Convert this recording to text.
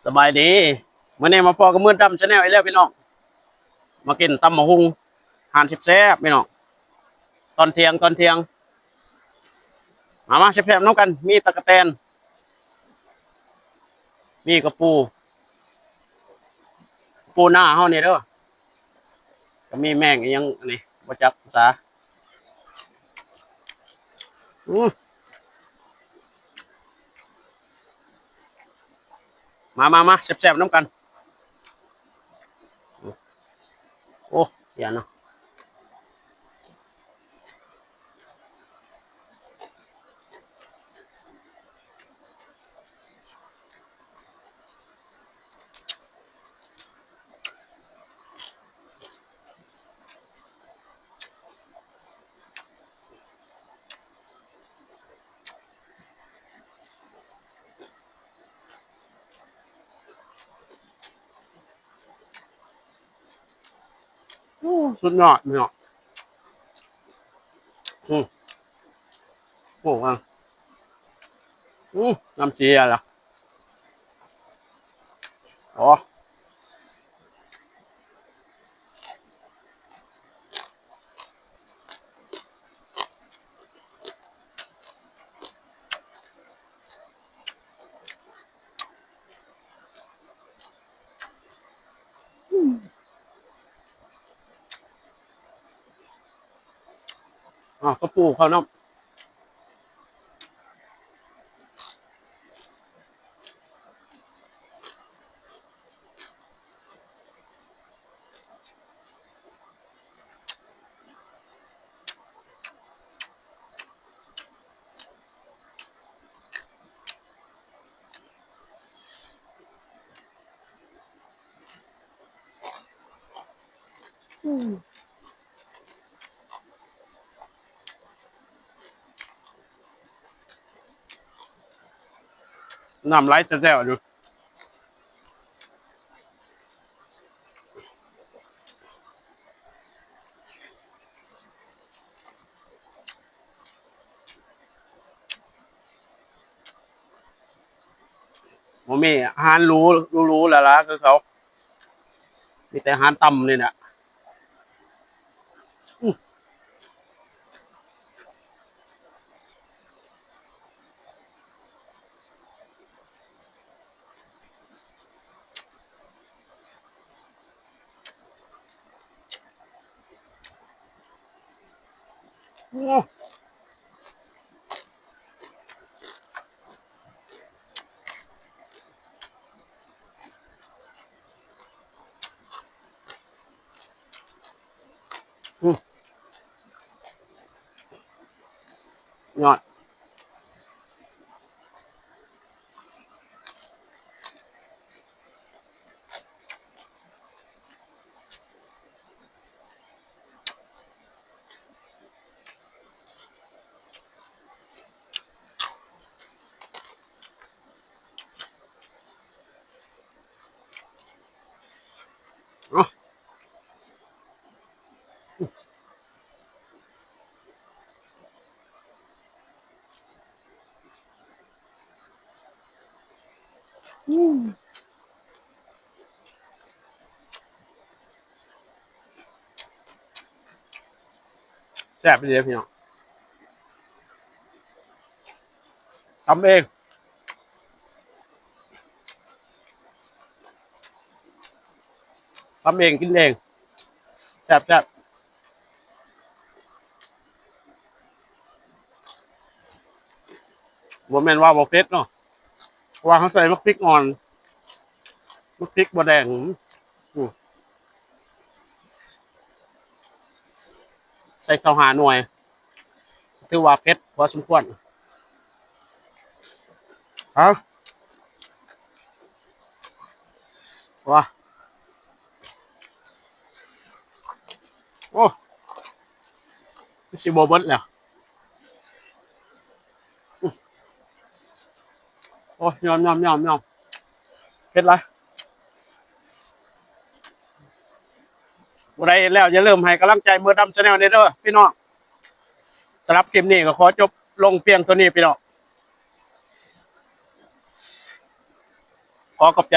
ສະບາຍດີ ມື້ນີ້ມາພໍ້ກັບມືດຳ Channel ອີກແລ້ວພີ່ນ້ອງ ມາກິນຕຳບັກຫຸ່ງ ຮ້ານແຊບໆ ພີ່ນ້ອງ ຕອນທ່ຽງ ຕອນທ່ຽງ ມາ ມາແຊບໆ ນຳກັນ ມີຕະກະແຕນ ມີກະປູ ປູນາເຮົານີ້ເດີ ກະມີແມງອີ່ຫຍັງອັນນີ້ ບໍ່ຈັກພາສາ ອືມ ມາ ມາ ມາ ແຊບໆ ນຳກັນ ໂອ້ ຢ້ານເນາະ. ໂອ້ ສຸດຍອດເນາະ ອືມ ໂອ້ ອືມ ນ້ຳເສຍລະ ອໍ. ອາ ກະປູເຂົ້ານ້ຳ ອືມ ນ້ຳໄຫຼແຊວໆ ຢູ່. ບໍ່ມີອາຫານຫຼູ ຫຼູໆຫຼາໆ ຄືເຂົາ ມີແຕ່ອາຫານຕ່ຳນີ້ແຫຼະ. ອືມ ໂອ້ ອືມ ຍອດ. ອືມ ແຊບອີ່ຫຼີເດ້ພີ່ນ້ອງ ຕຳເອງ ຕຳເອງກິນເອງ ແຊບໆ. ບໍ່ແມ່ນວ່າບໍ່ເຜັດເນາະ ເພາະວ່າເຮົາໃສ່ໝາກພິກອ່ອນ ໝາກພິກບໍ່ແດງ ອືມ ໃສ່ຊາວຫ້າໜ່ວຍ ຖືວ່າເຜັດພໍສົມຄວນ ເອົາ ວ້າ ໂອ້ ຄືຊິບໍ່ເບິດແລ້ວ ໂອ້ຍ ຍອມໆໆໆ ເຜັດຫຼາຍ ຜູ້ໃດເຫັນແລ້ວ ຢ່າລືມໃຫ້ກຳລັງໃຈມືດຳ Channel ແດ່ເດີພີ່ນ້ອງ. ສຳລັບຄລິບນີ້ກໍຂໍຈົບລົງພຽງເທົ່ານີ້ພີ່ນ້ອງ. ຂໍຂອບໃຈ.